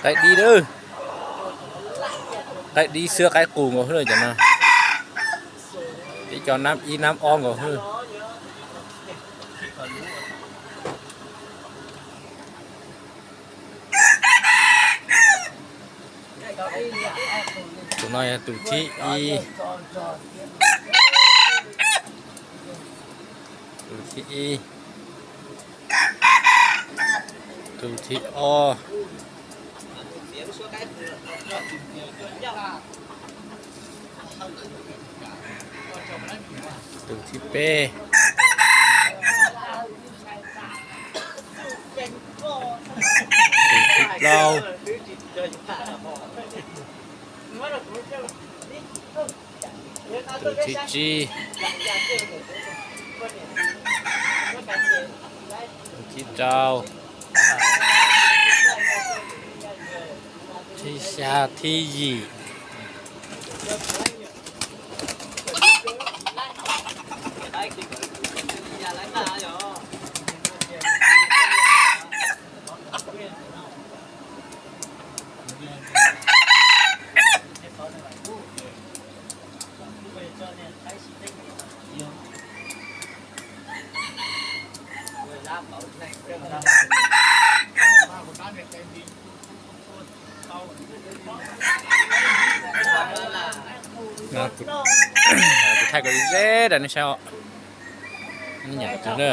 Qaib dib lawm. Qaib dib xwb qaib qus nkaus xwb cov no. Ib co nab ib nab ob nkaus xwb. Tus no yog tus thib ib. Tus thib ib. Tus thib ob. Tus thib peb. Tus thib plaub. Tus thib tsib. Tus thib rau. Thib xya, thib yim. Kuv thaij kom ze ze rau nej saib os. Nej nyiam tus na.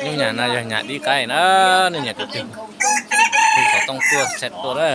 Lub nyam no yog nyam dib qaib na, nej nyiam tus twg, hu xov tooj tuaj, chat tuaj na.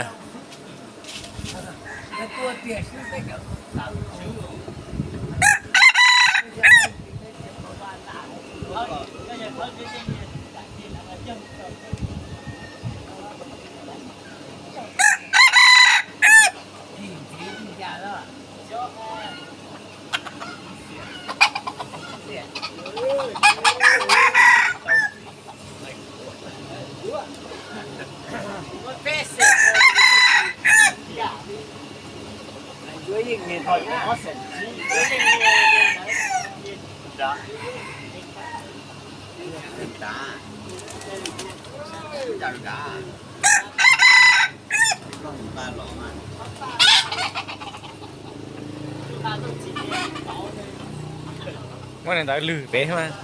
Muab ntawd lwg pem mas.